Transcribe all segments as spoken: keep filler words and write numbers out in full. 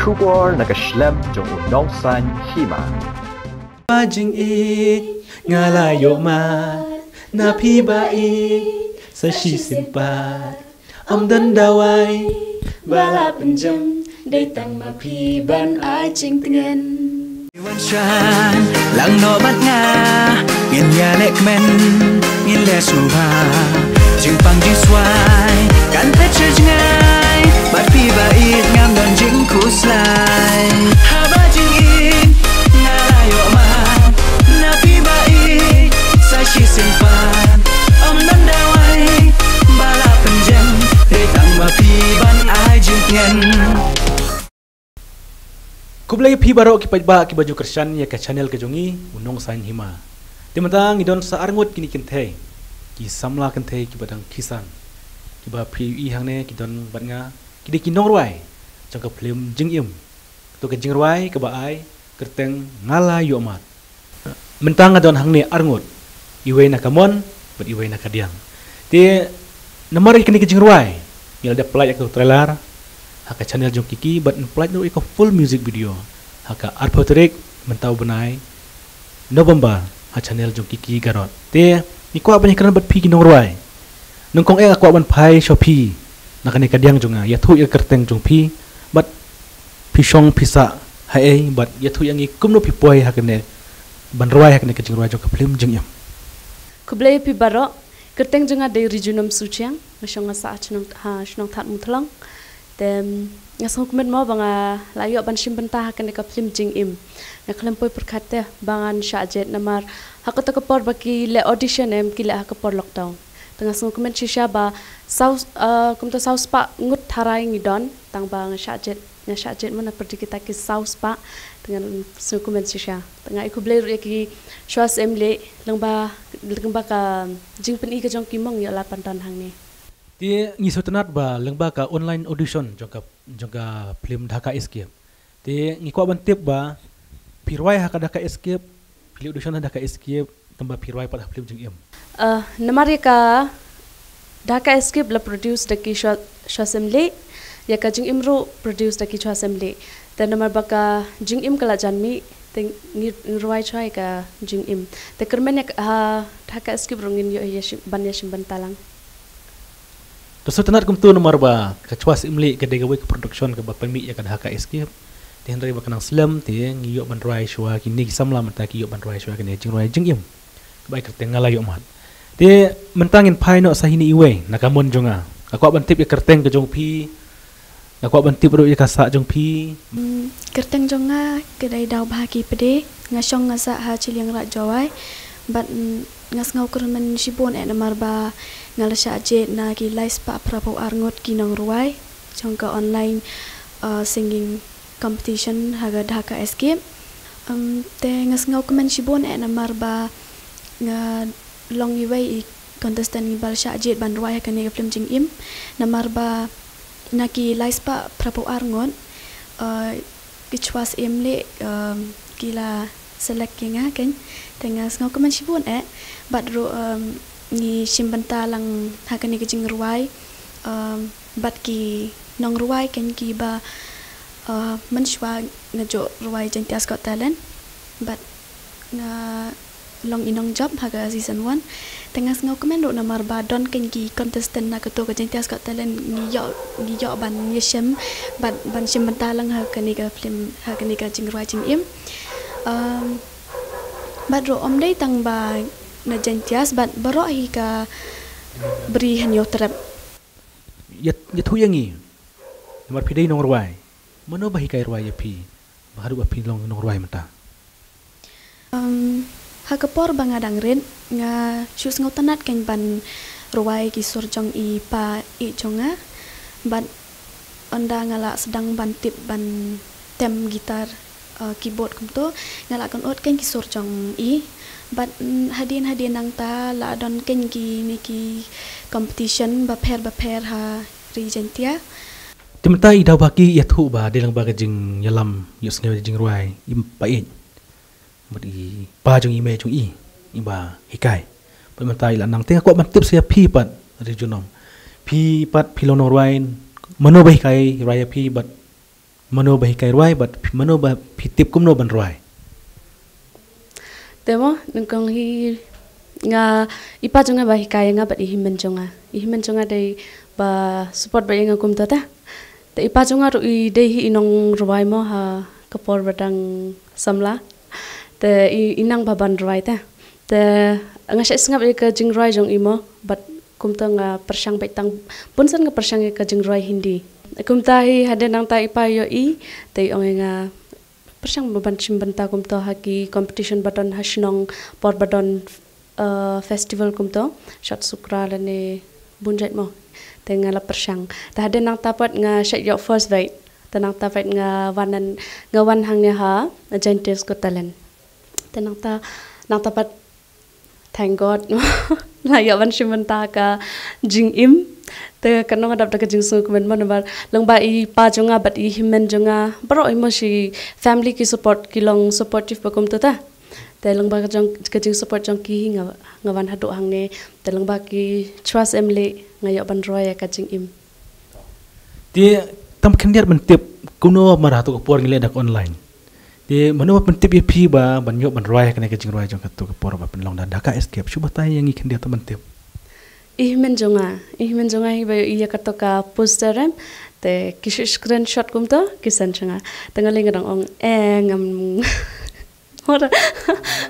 Khubor na ka shlem jong u Nongsaiñ Hima. Ba jingïeit nga la ïoh mad na phi ba ïeit sa shisien pat. Ym don dawai ba la pynjem, dei tang ma phi ban ai jingtngen. Wan shang lang noh bad nga, ngin ïaleh kmen, ngin leh sngewbha. Jingpang jingswai kan phet sha jngai, bad phi ba ïeit ngam don jingkhuslai. Haba jingïeit nga la ïoh mad na phi ba ïeit sa shisien pat. Ym don dawai ba la pynjem, dei tang ma phi ban ai jingtngen. Khublei phi baroh ki paidbah kiba ju kyrshan ïa ka channel ka jong ngi, u Nongsaiñ Hima. Te mynta ngi don sa arngut kine ki kynthei, ki samla kynthei kiba dang khisan, kiba phi ïohi hangne ki don bad nga, ki dei ki nongrwai jong ka phlim Jingim. Kato ka jingrwai kaba ai kyrteng Nga La Ïoh Mad. Mynta nga don hangne arngut, iwei na ka mon bad iwei na ka diang. Te namar ïa kane ka jingrwai, ngi la dep pynlait ïa ka trailer ha ka channel jong Kiki bad ngi pynlait ruh ïa ka full music video ha ka arphew tarik mynta u bnai November ha channel jong Kiki Garot. Te ngi kwah ban ïakren bad phi ki nongrwai. Nyngkong eh nga kwah ban phai sha phi na kane ka diang jong nga, ïathuh ïa ka kyrteng jong phi bad phi shong phi sah haei bad ïathuh ïa ngi kumno phi poi ha kane ban rwai ha kane ka jingrwai jong ka phlim Jingim. Khublei phi baroh, kyrteng jong nga dei Rijunom Suchiang, nga shong nga sah ha shnong, ha shnong Thadmuthlong. Te nga sngewkmen mo ba nga la ïoh ban shim bynta ha kane ka phlim Jingim. Nga khlem poi pyrkhat te ba ngan shah jied namar ha kato ka por ba ki leh audition em ki leh ha ka por lockdown. Te nga sngewkmen shisha ba saw, eh, kumta saw spah ngut tharai ngi don, tang ba nga shah jied, nga shah jied mo na pyrdi kita ki saw spah. Te nga sngewkmen shisha. Te nga ai khublei ruh ïa ki shuwa shem leh lyngba, lyngba ka jingpyni ka jong ki mo ngi ïoh lad ban don hangne. Te ngi sngewtynnat ba lyngba ka online audition jong ka, jong ka phlim Dhaka Escape. Te ngi kwah ban tip ba phi rwai ha ka Dhaka Escape, phi leh audition ha Dhaka Escape, tang ba phi rwai pat ha phlim Jingim. Eh, namar ïa ka Dhaka Escape la produce da ki shuwa, shuwa shem leh, ïa ka Jingim ruh produce da ki shuwa shem leh. Te namar ba ka Jingim ka la jan mih, te ngi, ngi rwai shuwa ïa ka Jingim. Te kyrmen ïa ka, ha Dhaka Escape ruh ngin ïoh ïa shim, ban ïa shim bynta lang. To sngewtynnat kumto namar ba ka shuwa shem leh ka dei kawei ka production kaba pynmih ïa ka Dhaka Escape. Te hynrei ba ka nang slem te ngi ïoh ban rwai shuwa, kine ki samla mynta ki ïoh ban rwai shuwa kane ka jingrwai Jingim kaba ai kyrteng Nga La Ïoh Mad. Te mynta ngin phai noh sa hi ne iwei na ka mon jong nga. Nga kwah ban tip ïa ka kyrteng ka jong phi. Nga kwah ban tip ruh ïa ka sah jong phi. Hmm, kyrteng jong nga ka dei Daw Bha Ki Pde. Nga shong nga sah ha Chilliangraij Jowai. Bad, mm, nga sngewkmen shibun eh namar ba nga la shah jied na ki lai spah phra phew ar ngut ki nongrwai jong ka online, uh, singing competition ha ka Dhaka Escape. Um, te nga sngewkmen shibun eh namar ba nga long iwei i contestant iba la shah jied ban rwai ha kane ka phlim Jingim. Namar ba na ki lai spah phra phew ar ngut, uh, ki shuwa shem leh, um, ki la select ïa nga kein. Te nga sngewkmen shibun eh. Bad ruh, um, ngi shim bynta lang ha kane ka jingrwai, um, bad ki nongrwai kein kiba, uh, mynshuwa nga ju rwai Jaiñtia's Got Talent. Bad nga long i nongjop ha ka season one. Te nga sngewkmen ruh namar ba don kein ki contestant na kato ka Jaiñtia's Got Talent ngi ïoh, ngi ïoh ban ïashem, ban, ban shim bynta lang ha kane ka phlim, ha kane ka jingrwai Jingim. Um, bad ruh ym dei tang ba na Jaiñtia's bad baroh hi ka Bri Hynñiewtrep. Ïa, ïathuh ïa ngi. Namar phi dei nongrwai. Mano ba hikai rwai ïa phi ba haduh ba phi long nongrwai mynta? Um, ha ka por ba nga dang rit, nga shu sngewtynnat kein ban rwai ki sur jong i pa ïeit jong nga. Bad ynda nga la sdang ban tip ban tem guitar, uh, keyboard kumto, nga la kynud kein ki sur jong i. Bad, mm, hadien hadien nangta la don kein kine ki competition bapher bapher ha ri Jaiñtia. Te mynta i Daw Bha Ki ïathuh ba dei lang ba ka jingïalam ïohsngew jingrwai i pa ïeit. Bad i pa jong i mei jong i, iba hikai. Bad mynta i la nang, te nga kwah ban tip sa ïa phi pat Rijunom. Phi pat phi long nongrwai, mano ba hikai rwai ïa phi bad Mano ba hikai rwai bad mano ba phi tip kumno ban rwai? Te mo, nyngkong hi nga, i pa jong nga ba hikai nga bad i hynmen jong nga. I hynmen jong nga dei ba support bad ïa nga kumta te. Te i pa jong nga ruh i dei hi i nongrwai mo ha ka por ba dang samla. Te i, i nang ba ban rwai te. Te nga shait sngap ïa ka jingrwai jong i mo, bad kumta nga pyrshang beit tang, bun sien nga pyrshang ïa ka jingrwai Hindi. Kumta hi hadien nangta i pa ïohi, te i ong ïa nga pyrshang ba ban shim bynta kumta ha ki competition ba don ha shnong por ba don, eh, festival kumta, Shot Sukra lane bun jait mo. Te nga la pyrshang. Te hadien nangta pat nga shait ïoh first beit. Te nangta pat nga wan, nga wan hangne ha Giantess Got Talent. Te nangta, nangta pat, thank God, la ïoh ban shim bynta ka jingim. Te kano nga dap da ka jingsngewkmen mo namar lyngba i pa jong nga bad i hynmen jong nga, baroh i mo shi family ki support, ki long supportive ba kumta te. Te lyngba ka jong, ka jingsupport jong ki hi nga, nga wan haduh hangne. Te lyngba ki chwa sem leh nga ïoh ban rwai ïa ka jingim. Te tam khyndiat ban tip kumno namar hato ka por ngi leh da ka online. Te mano ba pyntip ïa phi ba ban ïoh ban rwai ha kane ka jingrwai jong kato ka por ba pynlong da Dhaka Escape, shu batai ïa ngi khyndiat tam ban tip. I hynmen jong nga, i hynmen jong nga hi ba ïohi ïa kato ka poster em. Te ki shu screenshot kumta ki send sha nga. Te nga lei nga dang ong eh ngam Ora,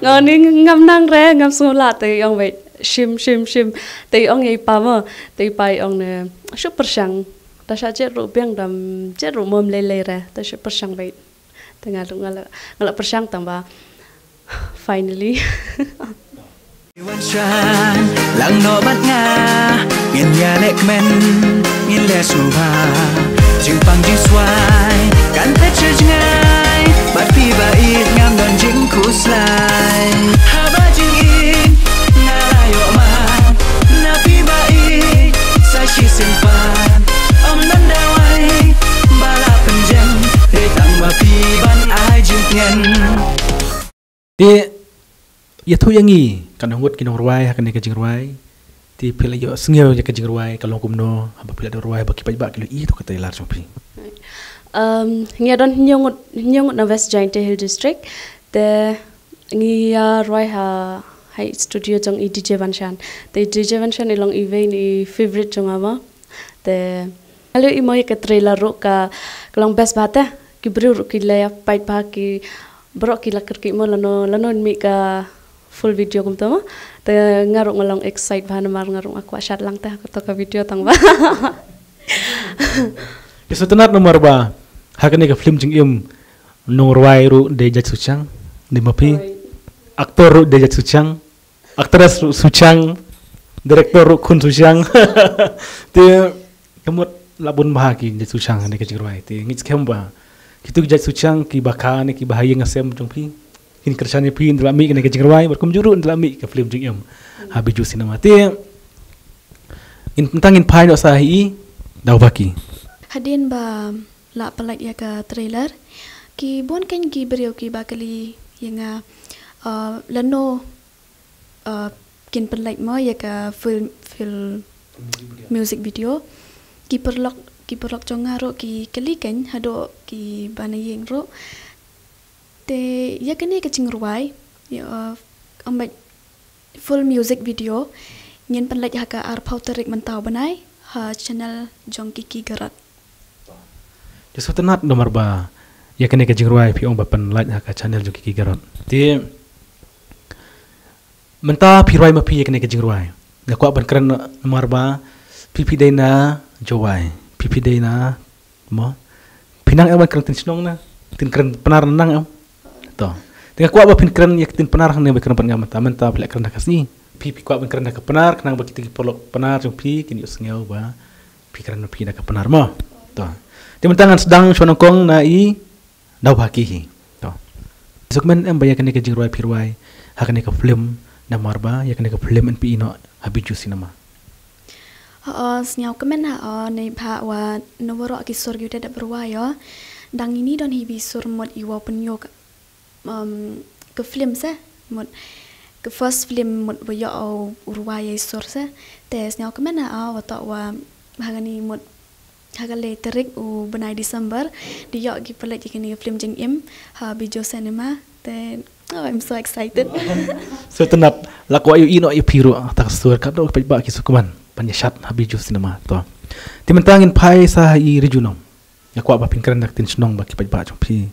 nga ong ni ngam nang re, ngam sngewlah, te i ong beit shim, shim, shim. Te i ong ïa i pa mo, te i pa i ong ne, shu pyrshang. Da shah jied ruh biang, dam jied ruh mom lei lei re, te shu pyrshang beit. Te nga ruh nga la, nga la pyrshang tang ba finally. Wan shan lang noh bad nga, ngin ïaleh kmen, ngin leh sngewbha. Jingpang jingswai kan phet sha jngai, bad phi ba ïeit ngam don jingkhuslai. Haba jingim nga la ïoh ma na phi ba ïeit, sa shisien pat ym don dawai ba la pynjem, dei tang ma phi ban ai jingtngen. Te ïathuh ïa ngi, katno ngut ki nongrwai ha kane ka jingrwai. Te phi la ïohsngew ïa ka jingrwai ka long kumno haba phi la dep rwai, ba ki paidbah ki la ïohi ïa ka trailer jong phi. Um, ngi don hynñiew ngut, hynñiew ngut na West Jaintia Hills District. Te ngi ïa rwai ha, ha i studio jong i D J Vanshan. Te D J Vanshan i long iwei na i favorite jong nga mo. Te nga la ïohi mo ïa ka trailer ruh ka, ka long best bha te. Ki briew ruh ki la ïa peit bha, ki baroh ki la kyrkieh mo lano, lano mih ka full video kumta mo. Te nga ruh nga long excite bha namar nga ruh nga kwah shad lang te ha kato ka video tang ba. Ïa sngewtynnat namar ba ha kane ka film Jingim, nongrwai ruh dei jait Suchiang, dei ma phi. Actor ruh dei jait Suchiang. Actress ruh Suchiang, director ruh khun Suchiang. Te ka mut la bun bha ki jait Suchiang ha kane ka jingrwai. Te ngi skhem ba kito ki jait Suchiang kiba kha ne kiba ha ïing ha sem jong phi, kin kyrshan ïa phi, kin da la mih kane ka jingrwai, bad kumjuh ruh kin da la mih ka film Jingim ha Bijou Cinema. Te ngin, tang ngin phai noh sa ha i Daw Baki. Hadien ba la pynlait ïa ka trailer, ki bun kein ki briew kiba kylli ïa nga, uh, lano, uh, kin pynlait mo ïa ka film, film music video. Ki paralok, ki paralok jong nga ruh ki kylli kein haduh kiba na ïing ruh. Te ïa kane ka jingrwai, ïa, uh, ym bad full music video ngin pynlait ha ka arphew tarik mynta u bnai ha channel jong Kiki Garot. Ïa sngewtynnat namar ba ïa kane ka jingrwai phi ong ba pynlait ha ka channel jong Kiki Garot. Te mynta phi rwai ma phi ïa kane ka jingrwai. Nga kwah ban kren namar ba phi phi dei na Jowai, phi phi dei na Mo. Phi nang em ban kren ktien shnong ne? Ktien kren Pnar nang em? To. Te nga kwah ba phin kren ïa ktien Pnar hangne ba kren bad nga mynta, mynta phi lah kren da ka Khasi. Phi, phi kwah ban kren da ka Pnar khnang ba kita ki paralok Pnar jong phi kin ïohsngew ba phi kren ma phi da ka Pnar mo. To. Te mynta ngan sdang shuwa nyngkong na i Daw Baki hi. To. Sngewkmen em ba ïa kane ka jingrwai phi rwai ha kane ka film, namar ba ïa kane ka film yn pynlait noh ha Bijou Cinema. Ho, sngewkmen ha, o, neibhah wa na waroh ki sur kiwa dep rwai o. Dang ini don hi ba i sur mut iwa pynïoh ka, um, ka film se. Mut ka first film mut wa ïoh u rwai ïa i sur se. Te sngewkmen ha, o, wa toh wa ha kani mut Ha ka le tarik u bnai December, da ïoh ki pyllait ïa kane ka film jingim ha Bijou Cinema. Te, oh, I'm so excited. So tynat la kwah ïohi noh ïa phi ruh, ta ka sur katno ki paidbah ki sngewkmen ban ïa shad ha Bijou Cinema. To, te mynta ngin phai sa ha i Ri Junom. Nga kwah ba phin kren da ka ktien shnong ba ki paidbah jong phi,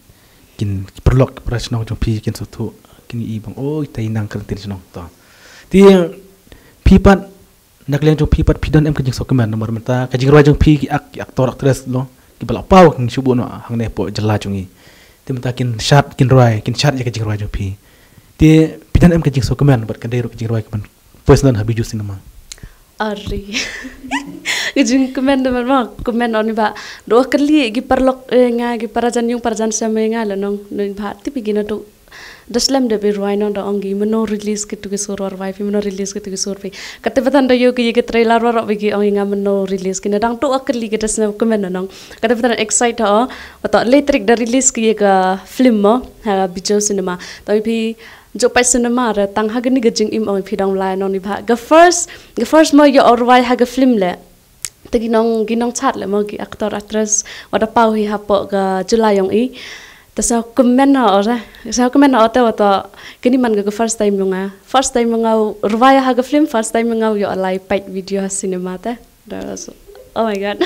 kin, ki paralok para shnong jong phi kin sngewthuh, kin ïohi ba oi, te i nang kren ktien shnong. To, te phi pat, na ka liang jong phi pat, phi don em ka jingsngewkmen namar mynta ka jingrwai jong phi, ki ak, ki actor actress lo, kiba la paw kin shu buh noh hangne hapoh jylla jong ngi. Te mynta kin shad, kin rwai, kin shad ïa ka jingrwai jong phi. Te phi don em ka jingsngewkmen bad ka dei ruh ka jingrwai kaban poi sdang ha Bijou Cinema? Ari. Ka jingkmen da ma, kmen oni ba. Doh kali ki paralok, eh, nga, ki para jan ïung para jan sem, eh, nga la nong, nong ba, te phi ki na tu. Da slem da phi rwai nong, da ong ki mynno release kitu ki sur, rwai phi mynno release kitu ki sur phi. Kata ba tang da ïoh ki, ki trailer waroh phi ki ong nga mynno release ki, na dang tu kali, kata sngewkmen nong. Kata ba tang excite ho, ba tu le tarik da release ki ka film mo ha Bijou Cinema. Te phi jop pat cinema re, tang ha kane ka jingim ong phi dang lai nong ni ba. Ka first, ka first mo ïoh rwai ha ka film le. Te ki nong, ki nong chat le mo, ki actor actress, wat da paw hi hapoh ka jylla jong i. Te sngewkmen ho re, sngewkmen ho te, wat tu kane man ka first time jong nga. First time jong nga rwai ha ka film, first time jong nga ïoh lai peit video ha cinema te. Da, oh my God.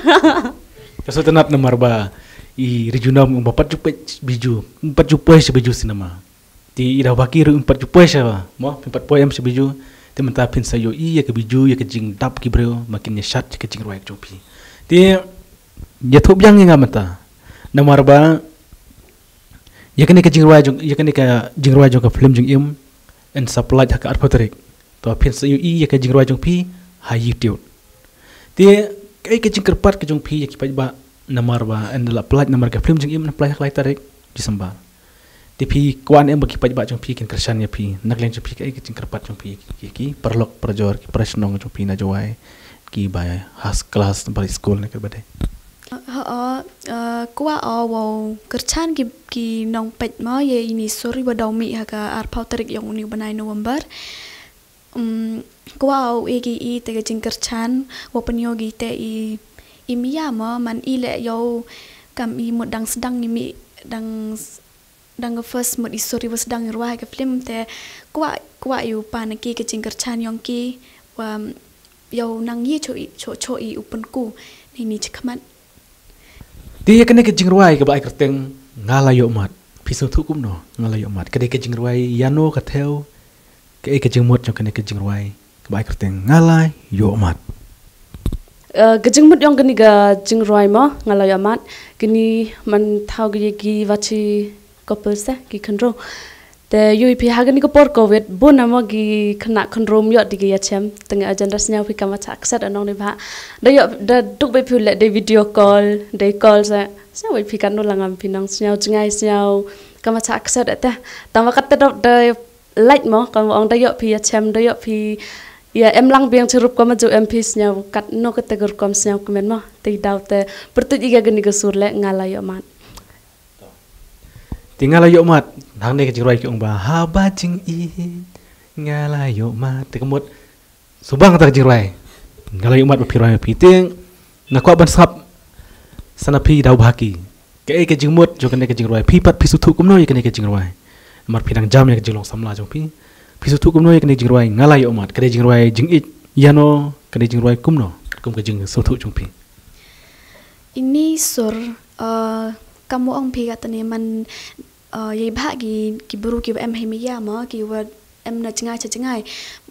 Ka sngewtynnat namar ba i Ri Junom um pat ju peit Bijou, um pat ju poi sha Bijou Cinema. Te i Daw Baki ruh um pat ju poi sha, mo, phin pat poi em sha Bijou. Te mynta phin sa ïohi ïa ka Bijou, ïa ka jingdap ki briew ba kin ïa shad ïa ka jingrwai jong phi. Te ïathuh biang ïa nga mynta namar ba ïa kane ka jingrwai jong, ïa kane ka jingrwai jong ka film jingim yn sa pyllait ha ka arphew tarik. To phin sa ïohi ïa ka jingrwai jong phi ha YouTube. Te kaei ka jingkyrpad ka jong phi ïa ki paidbah namar ba yn da la pyllait namar ka film jingim yn pyllait ha ka lai tarik December. Te phi kwah ne em ba ki paidbah jong phi kin kyrshan ïa phi, na ka liang jong phi kaei ka jingkyrpad jong phi ïa ki, ki paralok parajor, ki para shnong jong phi na Jowai, kiba ha klas ba skul ne kiba dei? Ho, uh, kwah o wow kyrshan ki, ki nongpeit mo ïa ine i sur iba daw mih ha ka arphew tarik jong une u bnai November. Um, kwah o u e ki i te ka jingkyrshan, wow pynïoh ki te i, i mia mo, man i leh ïoh kam i mut dang sdang i mih, dang s-, dang ka first mut i sur iba sdang i rwai ha ka film te kwah, kwah ïa u pan ki ka jingkyrshan jong ki, wa ïa u nang ïa cho i, cho, cho i u pynku ne ni chakhmat. Te ïa kane ka jingrwai kaba ai kyrteng Nga La Ïoh Mad, phi sngewthuh kumno Nga La Ïoh Mad? Ka dei ka jingrwai ïano, ka thew, kaei ka jingmut jong kane ka jingrwai kaba ai kyrteng Nga La Ïoh Mad? Uh, ka jingmut jong kane ka jingrwai mo, Nga La Ïoh Mad, kine man thaw ki, ki Vachi couples te, ki khynroo. Te ïohi phi ha kane ka por covid bun mo ki khynnah khynroo ym ïoh de ki ïa chem. Te nga jan da sngew phi kam chah kset nong ni ba. Da ïoh da duk beit phi leh de video call, de call sa. Sngew beit phi katno la ngam phi nang sngew jngai sngew kam chah kset te. Tang ba kat te da, da lait mo, kam ong da ïoh phi ïa chem, da ïoh phi ïa em lang biang chirup, kam ju em phi sngew katno kata ka rukom sngewkmen mo. Te daw te pyrtuid ïa kane ka sur le Nga La Ïoh Mad. Te Nga La Ïoh Mad, hangne ka jingrwai ki ong ba haba jingïeit nga la ïoh mad. Te ka mut sngewbha kata ka jingrwai Nga La Ïoh Mad ba phi rwai phi. Te nga kwah ban sngap sa na phi Daw Baki, kaei ka jingmut jong kane ka jingrwai? Phi pat phi sngewthuh kumno ïa kane ka jingrwai? Namar phi dang jam ïa ka jinglong samla jong phi. Phi sngewthuh kumno ïa kane ka jingrwai Nga La Ïoh Mad? Ka dei jingrwai jingïeit ïano, ka dei jingrwai kumno kum ka jingsngewthuh jong phi? Ine i sur, uh, kam ong phi katne man, uh, ïa i bha ki, ki bru kiba em ha i mia mo, kiba em na jngai sha jngai.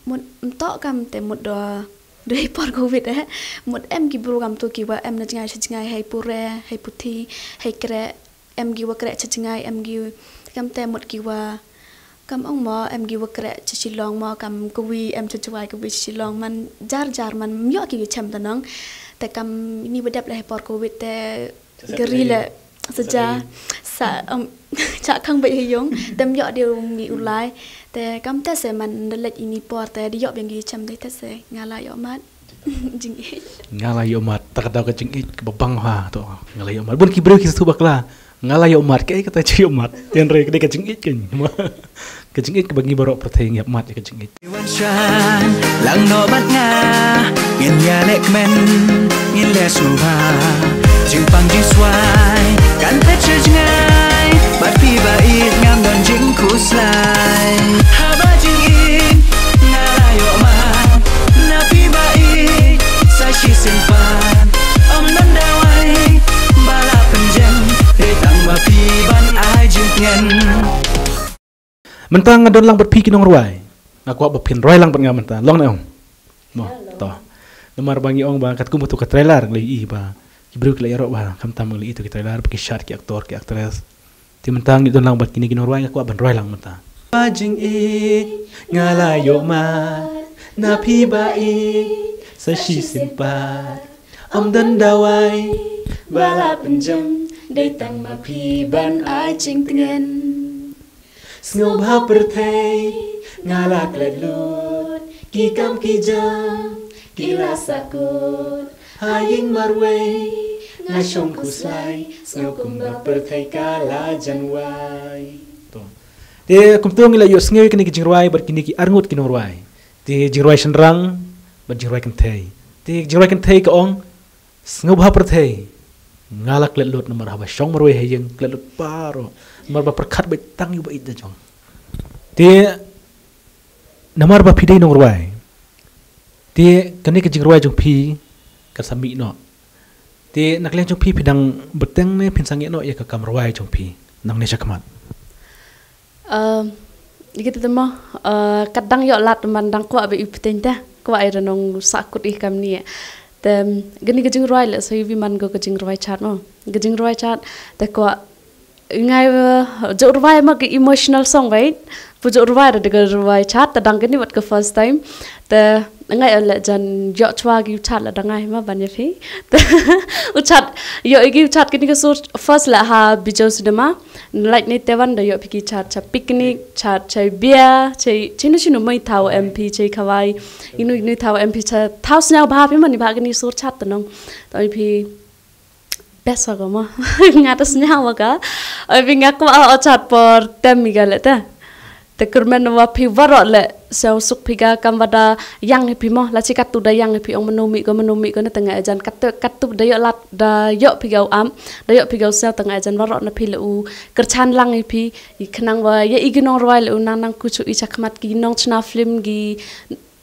Mut ym toh kam te mut da, da i por covid eh. Mut em ki bru kam tu kiba em na jngai sha jngai, ha i pure, ha i puthi, ha i kreh, em kiwa kreh sha jngai, em ki, kam te mut kiwa, kam ong mo, em kiwa kreh sha Shillong mo, kam kawi em sha Jowai, kawi sha Shillong, man jar jar man ym ïoh ki chem te nong. Te kam ine iba dep leh ha i por covid te ka ri le sa ja, sa, um, chah khang beit ha ïung, te ym ïoh de u mih u lai. Te kam te se man da leit ine i por te da ïoh biang ki chem, te te se Nga La Ïoh Mad. Jingïeit. Nga La Ïoh Mad, ta ka daw ka jingïeit kaba bang ha to. Nga la ïoh mad. Bun ki briew ki sngewthuh bakla. Nga la ïoh mad, kaei kata jingïoh mad? Hynrei ka dei ka jingïeit kein. Ka jingïeit kaba ngi baroh pyrthei ngi ïoh mad ïa ka jingïeit. Wan shang lang noh bad nga, ngin ïaleh kmen, ngin leh sngewbha. Jingpang jingswai kan phet sha jngai, bad phi ba ïeit ngam don jingkhuslai. Haba jingïeit nga la ïoh ma, na phi ba ïeit sa shisien pat. Ym don dawai ba la pynjem, dei tang ma phi ban ai jingtngen. Mynta nga don lang bad phi ki nongrwai. Nga kwah ba phin rwai lang bad nga mynta. Long ne ong? Mo, to. Namar ba ngi ong ba katkum katu ka trailer ngi la ïohi ba ki briew ki la ïaroh ba khamtam ngi la ïohi tu ki trailer ba ki shad ki actor ki actress. Te mynta ngi don lang bad kine ki nongrwai, nga kwah ban rwai lang mynta. Ba jingïeit nga la ïoh ma, na phi ba ïeit sa shisien pat. Ym don dawai ba la pynjem, dei tang ma phi ban ai jingtngen. Sngewbha pyrthei nga la klet lut, ki kam ki jam ki la sahkut. Ha ïing marwei nga shong khuslai, sngew kumba pyrthei ka la jan wai. To. Te kumto ngi la ïohsngew ïa kine ki jingrwai bad kine ki arngut ki nongrwai. Te jingrwai shynrang bad jingrwai kynthei. Te jingrwai kynthei ka ong, sngewbha pyrthei nga la klet lut, namar haba shong marwei ha ïing klet lut baroh. Namar ba pyrkhat beit tang ïa u ba ïeit da jong. Te namar ba phi dei nongrwai, te kane ka jingrwai jong phi ka sa mih noh. Te na ka liang jong phi, phi dang bteng ne phin sangeh noh ïa ka kam rwai jong phi nangne shakhmat? Ehm, ïa kata te mo, eh, kat dang ïoh lad man dang kwah ba i bteng te, kwah ïa da nong sahkut i kam ni. Te kane ka jingrwai leh sa ïa wi man ko ka jingrwai chat mo. Ka jingrwai chat te kwah ngai, eh, jooh rwai ma ka emotional song, right? Pu jooh rwai da ka rwai chat, ta dang kani wat ka first time. Te ngai, eh, leh jan ïoh chwa ki u chat la dang ngai ma ban ïa phi. Te u chat, ïoh ki u chat kini ka sur first la ha Bijou Cinema. Like ni te wan da ïoh phi ki chat cha picnic, chat cha bia, cha chinu chinu mai thaw M P cha khawai. Inu inu thaw M P cha thaw sñiaw bha phi mani bha kini sur chat ta nong. Ta phi Best wa ka mo. Nga ta sñiaw wa ka. Oi, phi nga kwah o chat por tem mi ka le te. Te kyrmen wa phi waroh le sñiaw suk phi ka kam wa da yang hi phi mo. La chi katu da yang hi phi ong mano mi ko, mano mi ko ne te nga ejan katu, katu da ïoh lad, da ïoh phi ka u am, da ïoh phi ka u sñiaw te nga ejan waroh na phi le u kyrchan lang hi phi. I khnang wa ya i ki nongrwai le u nang nang kuchu i chakmat ki nongchna film ki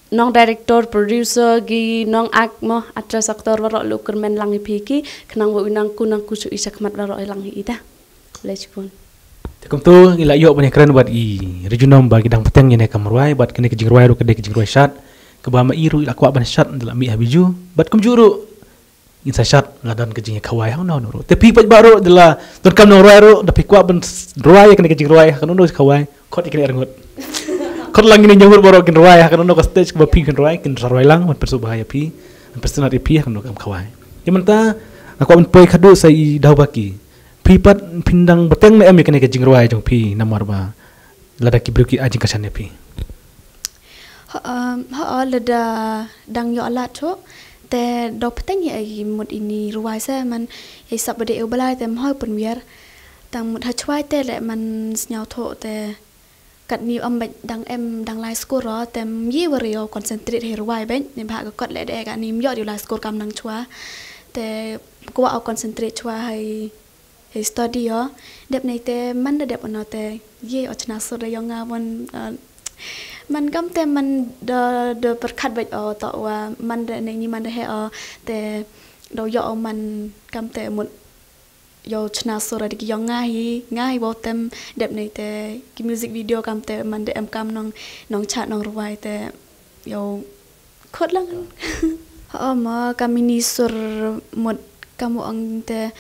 nong director, producer, ki nong act mo, actress, actor, waroh le u kyrmen lang hi phi ki, khnang wa u nang ku nang kuchu i chakmat waroh lang hi ita. Le chipun. Te kumtu ngi la ïoh ban ïakren bad i Ri Junom ba ki dang bteng ïa ne kam rwai, bad kane ka jingrwai ruh ka dei ka jingrwai shad. Kaba ma i ruh i la kwah ban shad, da la mih ha Bijou, bad kumjuh ruh ngin sa shad, nga don ka jingïakhawai ha uno uno ruh. Te phi pat baroh da la donkam nongrwai ruh, da phi kwah ban s-, rwai ïa kane ka jingrwai ha kano kano ka khawai, khot ïa kine arngut. Khot lang ïa kine arngut baroh kin rwai ha kano kano ka stage kaba phi kin rwai, kin sa rwai lang ban pynsngewbha ïa phi, ban pynsngewtynnat ïa phi ha kano kano ka khawai. Ïa mynta nga kwah ban poi khadduh sa i Dawbaki. Phi pat phin dang bteng ne em ïa kane ka jingrwai jong phi namar ba lada ki briew ki ai jingkyrshan ïa phi? Ho, um, ho, lada dang ïoh lad thuh, te daw bteng ïa i mut ini rwai se man, i sap ba dei u Blai te mhoi pynwiar. Tang mut ha chwai te le man sñiaw thuh te katni ym bad dang em dang lai skur ro te ym ye wa re ïoh concentrate hei rwai bad ne bha ka kot le de katni ym ïoh di lai skur kam nang chwa. Te kwah o concentrate chwa hei Hei study o, dep nei te man da dep ono te, ye o chna sur da yong nga wan, uh, man kam te man da, da pyrkhat bad o to wa man da nei ni man da he o te, da yo o man kam te mut yo chna sur da ki yong nga hi, nga hi wow tem dep nei te ki music video kam te man da em kam nong, nong chat nong rwai te, yo Khot lang. Ho mo kam ini sur mut kam ong te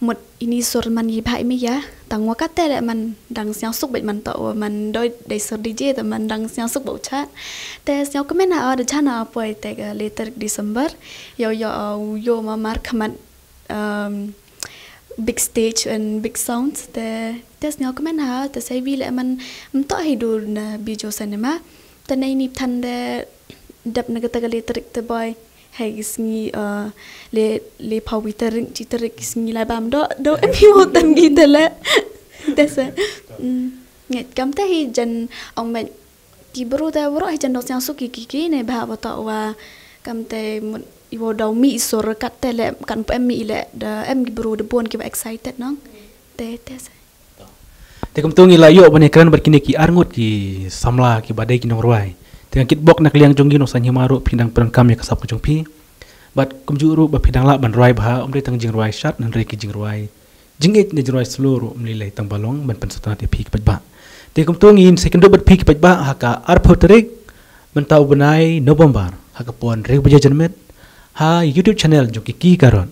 mut ini sur man i bha i me ya. Tang wa kate le man dang sñiaw suk bad man to wa man doi dei sur D J te man dang sñiaw suk bad u chat. Te sñiaw kmen ha o da jan o poi te ka letter December. Yo yo o yo ma mar khmat um, big stage and big sounds te, te sñiaw kmen ha te sai wi le man mto hi dur na Bijou Cinema te nei ni than de dep na kata ka le tarik te boy hai ki sngi uh, le le phaw wi tarik chi tarik ki sngi lai bam do do em hi wo tan gi te le te se mm, nget kam te hi jan ong met ki bru te bru hi jan do sñiaw suk ki ki ki ne bha wa to wa kam te mut i wa daw mih i sur, kat te leh, kat em mih i leh, da em ki bru da bun ki ba excited nong. Te te se. Te kumtu ngi la ïoh ban ïakren bad kine ki arngut ki samla ki ba dei ki nongrwai. Te nga kitbok na ka liang jong ngi, nongsan hima ruh phi dang pyrkhat ïa ka sap ka jong phi. Bad kumjuh ruh ba phi dang lah ban rwai bha, ym dei tang jingrwai shad, hynrei ki jingrwai jingngeit ne jingrwai slow ruh ym lei lei tang ba long ban pynsngewtynnat ïa phi ki paidbah. Te kumtu ngin sa ïakynduh bad phi ki paidbah ha ka arphew tarik mynta u bnai November ha ka por hynriew baje janmiet ha YouTube channel jong ki Ki Garot.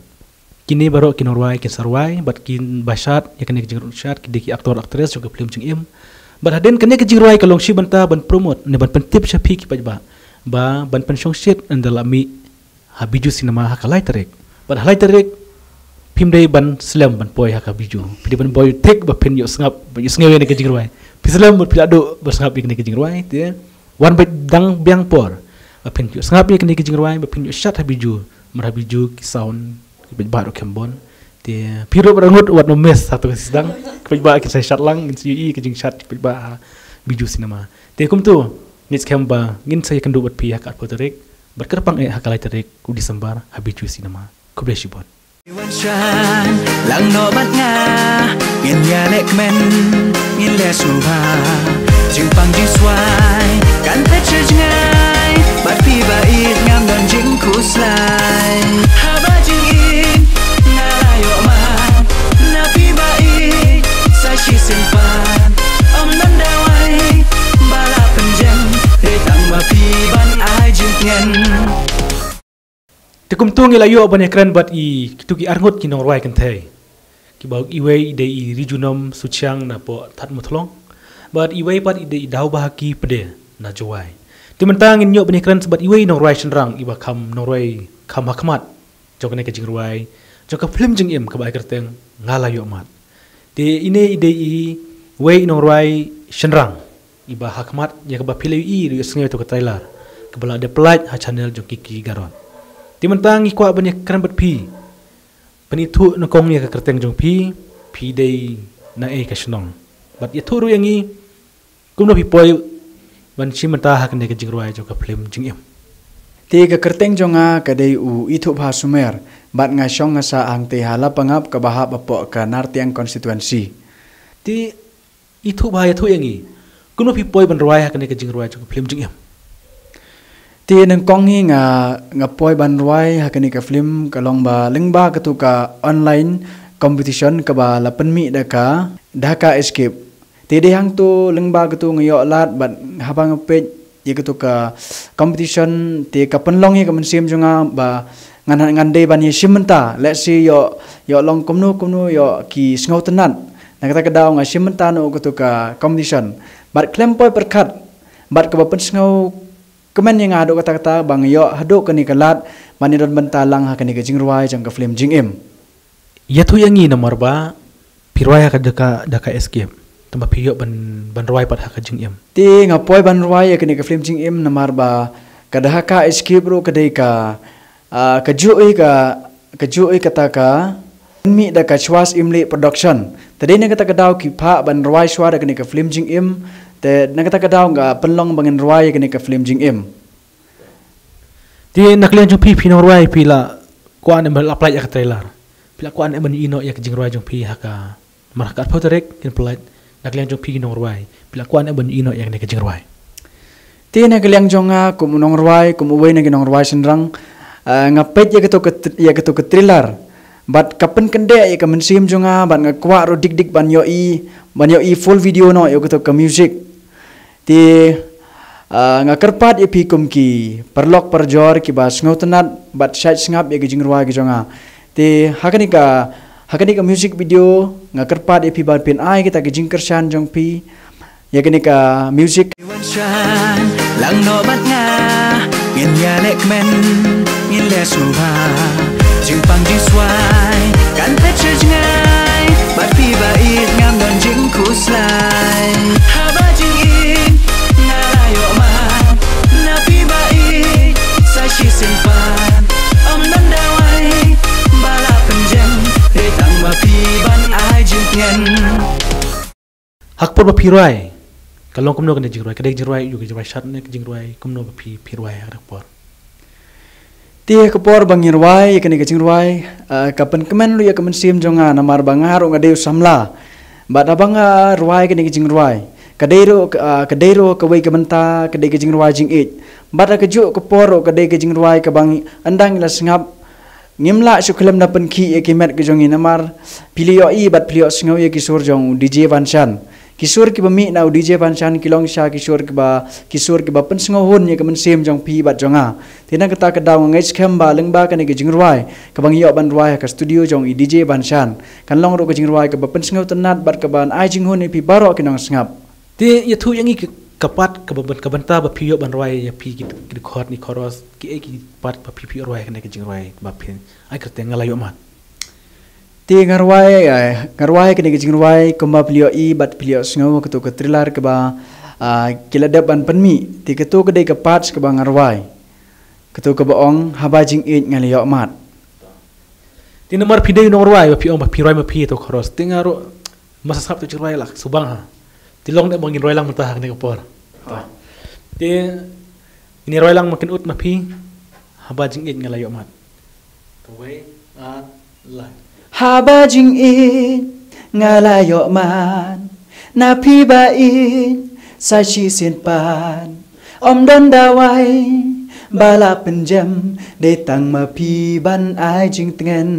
Kine baroh ki nongrwai kin sa rwai bad kin ba shad ïa kane ka jingrwai shad, ki dei ki actor actress jong ka film Jingim. Bad hadien kane ka jingrwai ka long shi bynta ban promote ne ban pyntip sha phi ki paidbah ba ban pynshongshit ynda la mih ha Bijou Cinema ha ka lai tarik. Bad ha lai tarik phim dei ban slem ban poi ha ka Bijou. Phi dei ban poi thik ba phin ïoh sngap, ba ïoh sngew ïa kane ka jingrwai. Phi slem bad phi la duh ba sngap ïa kane ka jingrwai, te wan bad dang biang por ba phin ïoh sngap ïa kane ka jingrwai, ba phin ïoh shad ha Bijou. Namar ha Bijou ki sound ki paidbah ruh khlem bun. Te phi ruh ba ngut wat nym miss ha tu ka sdang. Ki paidbah kin sa shad lang, ngin sa ïohi ka jingshad ki paidbah ha Bijou Cinema. Te kumtu ngi skhem ba ngin sa ïakynduh bad phi ha ka arphew tarik bad kyrpang eh ha ka lai tarik u December ha Bijou Cinema. Khublei shibun. Wan shan lang noh bad nga, ngin ïaleh kmen, ngin leh sngewbha. Jingpang jingswai kan phet sha jngai, bad phi ba ïeit ngam don jingkhuslai. Haba jingim nga la ïoh man na phi ba ïeit, sa shisien pat ym don dawai ba la pynjem, dei tang ba phi ban ai jingtngen. Te kumtu ngi la ïoh ban ïakren bad i kitu ki arngut ki nongrwai kynthei, kiba iwei i dei i Rijunom Suchiang na poh Thadmuthlong, bad iwei pat i dei i Dawbahaki Pde na Jowai. Te mynta ngin ïoh ban ïakren bad iwei i nongrwai shynrang iba kham nongrwai kham hakhmat jong kane ka jingrwai jong ka film Jingim kaba ai kyrteng Nga La Ïoh Mad. Te ine i dei iwei i nongrwai shynrang iba hakhmat ïa kaba phi la ïohi ruh, ïohsngew ïa tu ka trailer kaba la dep pyllait ha channel jong ki Ki Garot. Te mynta ngi kwah ban ïakren bad phi, pynithuh nyngkong ïa ka kyrteng jong phi, phi dei na ei ka shnong, bad ïathuh ruh ïa ngi kumno phi poi ban shim bynta ha kane ka jingrwai jong ka film Jingim. Te ka kyrteng jong nga ka dei u Ithuhbha Sumer, bad nga shong nga sah hangtei ha Lapangap kaba hap hapoh ka Nartiang constituency. Te ithuh bha, ïathuh ïa ngi kumno phi poi ban rwai ha kane ka jingrwai jong ka film Jingim. Te nyngkong hi nga, nga poi ban rwai ha kane ka film ka long ba lyngba katu ka online competition kaba la pynmih da ka Dhaka Escape. Te dei hangtu lyngba katu nga ïoh lad bad haba nga peit ïa katu ka competition, te ka pynlong ïa ka mynsiem jong nga ba ngan, ngan dei ban ïa shim bynta, let's say ïoh, ïoh long kumno kumno ïoh ki sngewtynnat. Na kata ka daw nga shim bynta noh katu ka competition. Bad khlem poi pyrkhat bad kaba pynsngew kmen ïa nga haduh katta katta ba nga ïoh haduh kane ka lad ban ïa don bynta lang ha kane ka jingrwai jong ka film Jingim. Ïathuh ïa ngi namar ba phi rwai ha ka Dhaka, Dhaka Escape, tangba phi ïoh ban, ban rwai pat ha ka Jingim. Te nga poi ban rwai ïa kane ka film Jingim namar ba ka Dhaka Escape ruh ka dei ka, ah, ka juh i ka, ka juh i kata ka pynmih da ka Shwas Imli Production. Te dei na kata ka daw ki phah ban rwai shuwa da kane ka film Jingim. Te na kata ka daw nga pynlong ba ngin rwai ïa kane ka film Jingim. Te na ka liang jong phi, phi nongrwai, phi la kwah ne em ban, la pyllait ïa ka trailer, phi la kwah ne em ban ïohi noh ïa ka jingrwai jong phi ha ka, namar ha ka arphew tarik kin pyllait. Na ka liang jong phi nongrwai, phi la kwah ne em ban ïohi noh ïa kane ka jingrwai? Te na ka liang jong nga kum u nongrwai, kum uwei na ki nongrwai shynrang, ah, nga peit ïa kato ka tr-, ïa kato ka trailer bad ka pynkyndeh ïa ka mynsiem jong nga bad nga kwah ruh dik dik ban ïohi, ban ïohi full video noh ïa kato ka music. Te, ah, nga kyrpad ïa phi kum ki paralok parajor kiba sngewtynnat bad shait sngap ïa ka jingrwai ka jong nga. Te ha kane ka, ha kane ka music video nga kyrpad ïa phi ba phin ai kita ki jingkyrshan jong phi ïa kane ka music. Wan shan lang noh bad nga, ngin ïaleh kmen, ngin leh sngewbha. Jingpang jingswai kan phet sha jngai, bad phi ba ïeit ngam don jingkhuslai. Haba jingim nga la ïoh mad na phi ba ïeit, sa shisien pat ym don dawai ba la pynjem, dei tang ba phi ban ai jingtngen. Ha ka por ba phi rwai, ka long kumno kane ka jingrwai? Ka dei ka jingrwai ïa ka jingrwai shad ne ka jingrwai kumno ba phi, phi rwai ha ka por? Te ka por ba ngi rwai ïa kane ka jingrwai, ah, ka pynkmen ruh ïa ka mynsiem jong nga namar ba nga ruh nga dei u samla. Bad haba nga rwai kane ka jingrwai, ka dei ruh, ah, ka dei ruh kawei ka bynta, ka dei ka jingrwai jingïeit. Bad ha kajuh ka por ruh ka dei ka jingrwai kaba ngi, ynda ngi la sngap, ngim lah shuh khlem da pynkhih ïa ki met ki jong ngi namar phi la ïohi bad phi la ïohsngew ïa ki sur jong u D J Vanshan. Ki sur kiba mih na u D J Vanshan ki long shisha ki sur kiba, ki sur kiba pynsngewhun ïa ka mynsiem jong phi bad jong nga. Te na kata ka daw nga ngeit skhem ba lyngba kane ka jingrwai kaba ngi ïoh ban rwai ha ka studio jong i D J Vanshan, kan long ruh ka jingrwai kaba pynsngewtynnat bad kaban ai jinghun ïa phi baroh ki nongsngap. Te ïathuh ïa ngi ka, ka part kaba byn-, ka bynta ba phi ïoh ban rwai ïa phi ki, ki dkhot ne chorus, kiei ki part ba phi, phi ïoh rwai kane ka jingrwai ba phin ai kyrteng Nga La Ïoh Mad. Te nga rwai, eh, nga rwai kane ka jingrwai kumba phi la ïohi bad phi la ïohsngew kato ka trailer kaba, ah, ki la dep ban pynmih. Te kato ka dei ka part kaba nga rwai. Kato kaba ong Haba Jingïeit Nga La Ïoh Mad. Te namar phi dei u nongrwai ba phi ong ba phi rwai ma phi ïa kato ka chorus. Te nga ruh masa sngap to jingrwai lah, subang ha. Te long ne ba ngin rwai lang mynta ha kane ka por. Te ngin rwai lang ma kynnoh ma phi, Haba Jingïeit Nga La Ïoh Mad. Kawei, ar, lai. Haba jingïeit nga la ïoh mad na phi ba ïeit sa shisien pat. Ym don dawai ba la pynjem, dei tang ma phi ban ai jingtngen.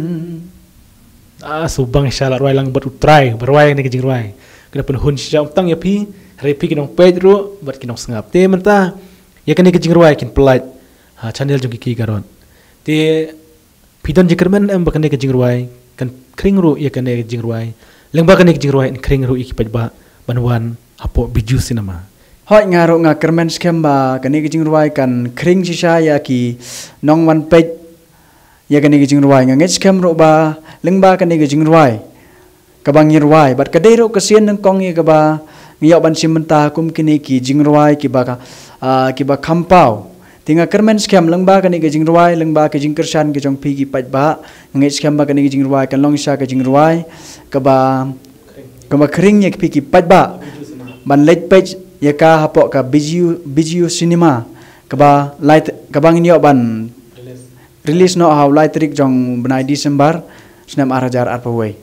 Ah, subang sha la rwai lang bad u trai ba rwai kane ka jingrwai. Ka da pynhun shisha ym tang ïa phi, hynrei phi ki nongpeit ruh bad ki nongsngap. Te mynta ïa kane ka jingrwai kin pyllait ha channel jong Kiki Garot. Te phi don jingkyrmen em ba kane ka jingrwai kan khring ruh ïa kane ka jingrwai, lyngba kane ka jingrwai kan khring ruh ïa ki paidbah ban wan hapoh Bijou Cinema? Hooid, nga ruh nga kyrmen skhem ba kane ka jingrwai kan khring shisha ïa ki nongwan peit ïa kane ka jingrwai. Nga ngeit skhem ruh ba lyngba kane ka jingrwai kaba ngi rwai bad ka dei ruh ka sien nyngkong ïa kaba ngi ïoh ban shim bynta kum kine ki jingrwai kiba ka, ah, kiba kham paw. Te nga kyrmen skhem lyngba kane ka jingrwai, lyngba ka jingkyrshan ka jong phi ki paidbah, nga ngeit skhem ba kane ka jingrwai kan long shisha ka jingrwai kaba, kaba khring ïa phi ki paidbah ban leit peit ïa ka hapoh ka Bijou, Bijou Cinema kaba lai, kaba ngin ïoh ban release noh ha u lai tarik jong bnai December snem ar hajar arphew wei.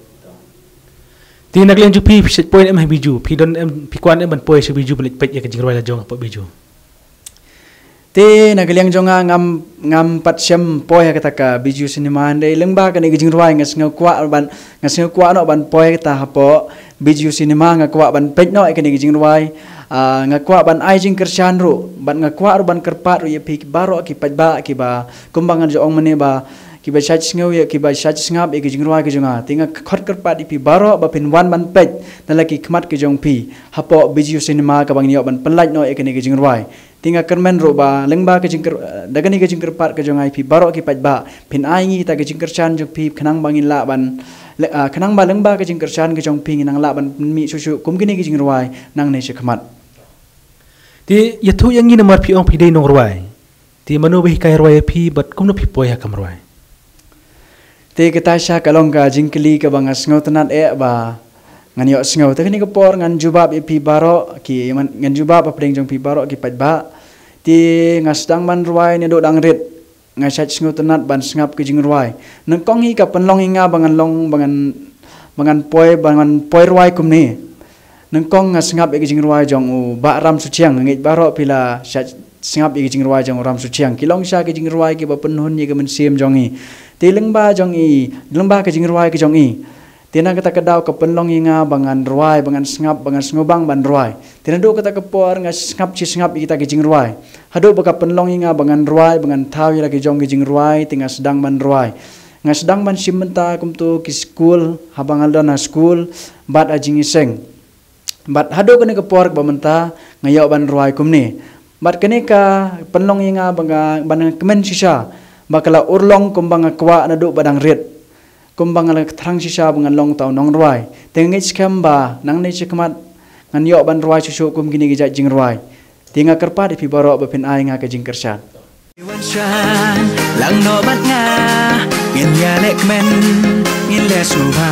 Te na ka liang jong phi, phi shait poi ne em ha Bijou, phi don em, phi kwah ne em ban poi sha Bijou ban leit peit ïa ka jingrwai la jong hapoh Bijou? Te na ka liang jong nga ngam, ngam pat shem poi ha kata ka Bijou Cinema, hynrei lyngba kane ka jingrwai nga sngew kwah ban, nga sngew kwah noh ban poi kata hapoh Bijou Cinema, nga kwah ban peit noh ïa kane ka jingrwai. Ah, nga kwah ban ai jingkyrshan ruh bad nga kwah ruh ban kyrpad ruh ïa phi baroh ki paidbah kiba kumba nga ju ong mynne ba kiba shait sngew ïa, kiba shait sngap ïa ki jingrwai ki jong nga. Te nga khot kyrpad ïa phi baroh ba phin wan ban peit na la ki khmat ki jong phi hapoh Bijou Cinema kaba ngin ïoh ban pynlait noh ïa kane ka jingrwai. Te nga kyrmen ruh ba lyngba ka jingkyr-, da kane ka jingkyrpad ka jong nga ïa phi baroh ki paidbah, phin ai ngi kita ki jingkyrshan jong phi khnang ba ngin lah ban, le-, ah, khnang ba lyngba ka jingkyrshan ka jong phi ngin nang lah ban pynmih shuh shuh kum kine ki jingrwai nangne sha khmat. Te ïathuh ïa ngi namar phi ong phi dei nongrwai. Te mano ba hikai rwai ïa phi bad kumno phi poi ha kam rwai? Te kata shisha ka long ka jingkylli kaba nga sngewtynnat eh ba ngan ïohsngew. Te kane ka por ngan jubab ïa phi baroh ki, ngan jubab hapdeng jong phi baroh ki paidbah. Te nga sdang ban rwai naduh dang rit. Nga shait sngewtynnat ban sngap ki jingrwai. Nyngkong hi ka pynlong ïa nga ba ngan long, ba ngan, ba ngan poi, ba ngan poi rwai kumne. Nyngkong nga sngap ïa ki jingrwai jong u Bah Ram Suchiang, nga ngeit baroh phi la shait sngap ïa ki jingrwai jong u Ram Suchiang. Ki long shisha ki jingrwai kiba pynhun ïa ka mynsiem jong i. Te lyngba jong i, lyngba ka jingrwai ka jong i, te na kata ka daw ka pynlong ïa nga ba ngan rwai, ba ngan sngap, ba ngan sngewbang ban rwai. Te naduh kata ka por nga sngap shi sngap ïa kita ki jingrwai. Haduh ba ka pynlong ïa nga ba ngan rwai, ba ngan thaw ïa la ki jong ki jingrwai, te nga sdang ban rwai. Nga sdang ban shim bynta kumto ki skul, haba nga don ha skul bad ha jingïaseng. Bad haduh kane ka por kaba mynta nga ïoh ban rwai kumne. Bad kane ka pynlong ïa nga ba nga, ba nga kmen shisha ba ka la urlong kumba nga kwah naduh ba dang rit. Kumba nga la thrang shisha ba ngan long uta u nongrwai. Te nga ngeit skhem ba nangne sha khmat ngan ïoh ban rwai shuh shuh kum kine ki jait jingrwai. Te nga kyrpad ïa phi baroh ba phin ai nga ka jingkyrshan. Wan shan lang noh bad nga, ngin ïaleh kmen, ngin leh sngewbha.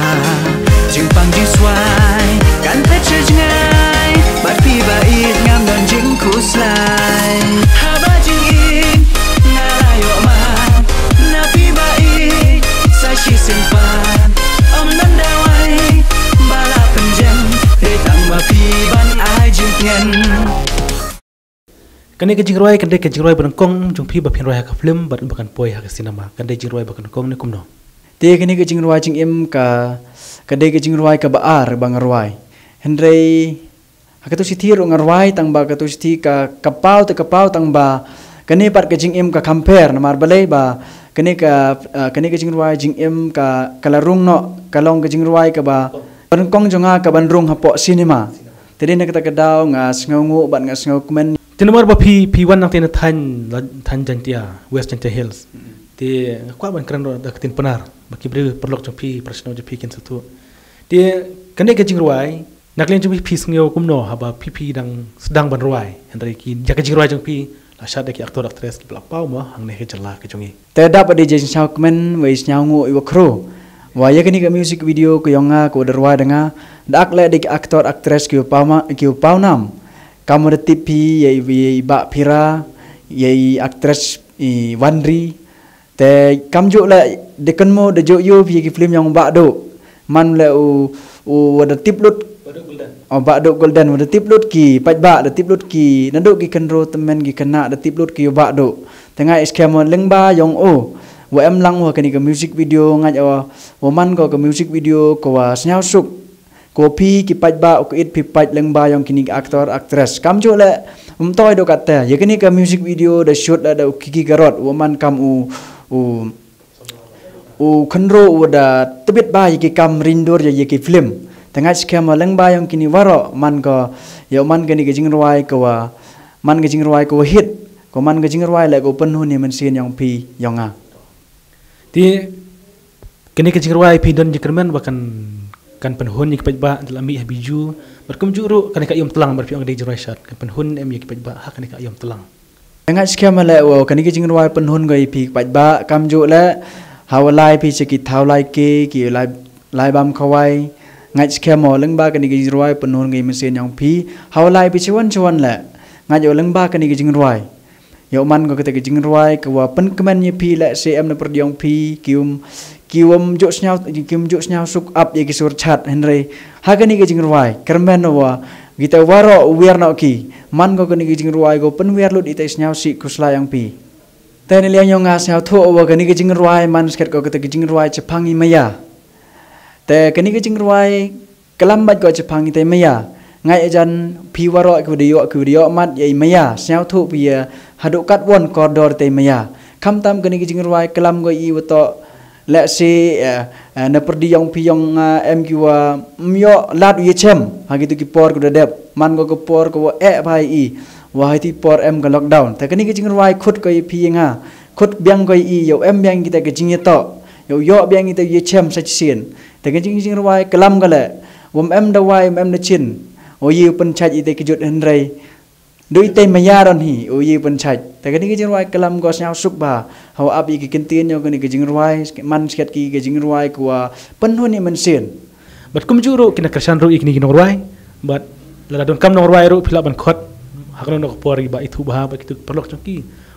Jingpang jingswai kan phet sha jngai, bad phi ba ïeit ngam don jingkhuslai. Haba jingïeit nga la ïoh mad, Kane ka jingrwai kan dei ka jingrwai ba nyngkong jong phi ba phin rwai ha ka film bad ba kan poi ha ka cinema. Kan dei jingrwai ba nyngkong ne kumno? Te kane ka jingrwai jingim ka, ka dei ka jingrwai kaba ar ba nga rwai. Hynrei ha kato shithi ruh nga rwai tang ba kato shithi ka, ka paw te ka paw tang ba kane pat ka jingim ka compare namar balei ba kane ka, ah, kane ka jingrwai jingim ka, ka la rung noh, ka long ka jingrwai kaba nyngkong jong nga kaban rung hapoh cinema. Te dei na kata ka daw nga sngewnguh bad nga sngewkmen. Te namar ba phi, phi wan nangta na thaiñ, la, thaiñ Jaintia, West Jaintia Hills. Te nga kwah ban kren ruh da ka ktien Pnar ba ki briew paralok jong phi, para shnong jong phi kin sngewthuh. Te kane ka jingrwai, na ka liang jong phi, phi sngew kumno haba phi, phi dang sdang ban rwai, hynrei ki, ïa ka jingrwai jong phi la shad da ki actor actress kiba la paw mo hangne ha ka jylla ka jong ngi? Te dap ba dei jingsngewkmen wei sngewnguh iwa khraw. Wa ïa kane ka music video ka yong nga ka wa da rwai da nga, da ak leh da ki actor actress kiwa paw ma, kiwa paw nam. Kam wa da tip phi ïa i, ïa i Bah Phira, ïa i actress i Wanri. Te kamjooh leh da kynmaw da jooh ïoh phi ïa ki film yong Bah Duh. Man leh u, u wa da tip lut. Bah Duh Golden. Oh, Bah Duh Golden, wa da tip lut ki paidbah, da tip lut ki, naduh ki khynroo tymmen ki khynnah, da tip lut ki ïa Bah Duh. Te nga i skhem wa lyngba yong u, wa em lang wa kane ka music video, nga ïoh wa man ko ka music video ka wa sngewsuk. Ko phi ki paidbah, u kit phi pait lyngba yong kine ki actor actress. Kamjooh leh, um toi do katte. Ïa kane ka music video da shoot leh da u Kiki Garot, wa man kam u, u, u khynroo u da tbit ba ïa ki kam ring dur ïa, ïa ki film. Te nga i skhem wa lyngba yong kine waroh, man ko, ïa man kane ka jingrwai ka wa, man ka jingrwai ka wa hit, ko man ka jingrwai leh ka wa pynhun ïa mynsiem yong phi, yong nga. Te kane ka jingrwai phi don jingkyrmen ba kan, kan pynhun ïa ki paidbah, da la mih ha Bijou. Bad kumjuh ruh kane ka Aïom Tlang, bad phi ong ka dei jingrwai shad, kan pynhun em ïa ki paidbah ha kane ka Aïom Tlang? Nga i skhem leh wa kane ka jingrwai pynhun ko ïa phi ki paidbah, kamjooh leh ha wa lai phi sha ki thaw lai ke, ki lai, lai bam khawai. Nga i skhem wa lyngba kane ka jingrwai pynhun ko ïa mynsiem yong phi, ha wa lai phi chawon chawon leh. Nga ïoh lyngba kane ka jingrwai. Ïoh man ko kata ka jingrwai ka wa pynkmen ïa phi leh, se em na pyrdi yong phi, ki um, ki um jooh sngew, ki um jooh sngewsuk ap ïa ki sur chat, hynrei ha kane ka jingrwai kyrmen wa kita waroh u wiar noh ki. Man ko kane ka jingrwai ko pynwiar lut ita i sngewsih khuslai yong phi. Te na liang yong nga sngewthuh wa kane ka jingrwai man skhet ko kata ka jingrwai chaphang i maya. Te kane ka jingrwai klam bad ko chaphang ita i maya. Nga i jan phi waroh ki wa da ïoh, ki wa da ïoh mat ïa i maya, sngewthuh phi ïa haduh katwon kordor ita i maya. Khamtam kane ka jingrwai klam ko i wa toh leh se, eh, eh, na pyrdi yong phi yong nga, em ki wa, mm, ïoh lad u ïa chem ha kito ki por ki wa da dep. Man ko ka por ka wa eh bha ïa i, wa ha ito i por em ka lockdown. Te kane ka jingrwai khut ko ïa phi ïa nga, khut biang ko ïa i, ïoh em biang kita ka jingïatoh, ïoh ïoh biang kita u ïa chem sa shisien. Te ka jing, jingrwai klam ka leh, wam em dawai, wam em da chin, u ïa u pynchait ita i kjut, hynrei du ita i maya don hi u ïa u pynchait. Te kane ka jingrwai klam ko sngewsuk bha ha wa ap ïa ki kyntien yong kane ka jingrwai, man skhet ki ka jingrwai ka wa pynhun ïa mynsiem. Bad kumjuh ruh ki na kyrshan ruh ïa kine ki nongrwai, bad lada donkam nongrwai ruh phi lah ban khot ha kano kano ka por, ba ithuh bha bad kito ki paralok jong ki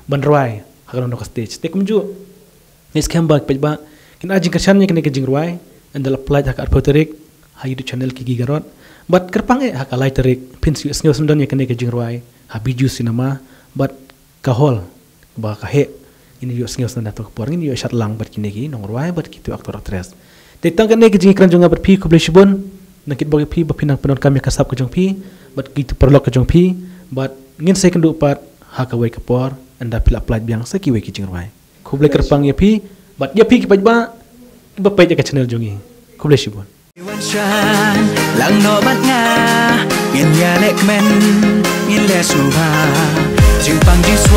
ban rwai ha kano kano ka stage. Te kumjuh nga i skhem ba ki paidbah kin ai jingkyrshan ïa kane ka jingrwai, ynda la plie ha ka arphew tarik ha YouTube channel Kiki Garot. Bad kyrpang eh ha ka lai tarik phin sa ïohsngew syndon ïa kane ka jingrwai ha Bijou Cinema bad ka hall ba ka heh. Ngin ïohsngew syndon ha kato ka por, ngin ïoh shad lang bad kine ki nongrwai bad kito actor actress. Te tang kane ka jingkren jong nga bad phi, khublei shibun na kitbok ïa phi ba phi nang pyndonkam ïa ka sap ka jong phi bad kito paralok ka jong phi, bad ngin sa ïakynduh pat ha kawei ka por ynda phi la plie biang sa kiwei ki jingrwai. Khublei kyrpang ïa phi, bad ïa phi ki paidbah kiba peit ïa ka channel jong ngi. Khublei shibun. Wan shan, lang noh bad nga, ngin ïa leh kmen, ngin leh sngewbha. Jingpang Jisu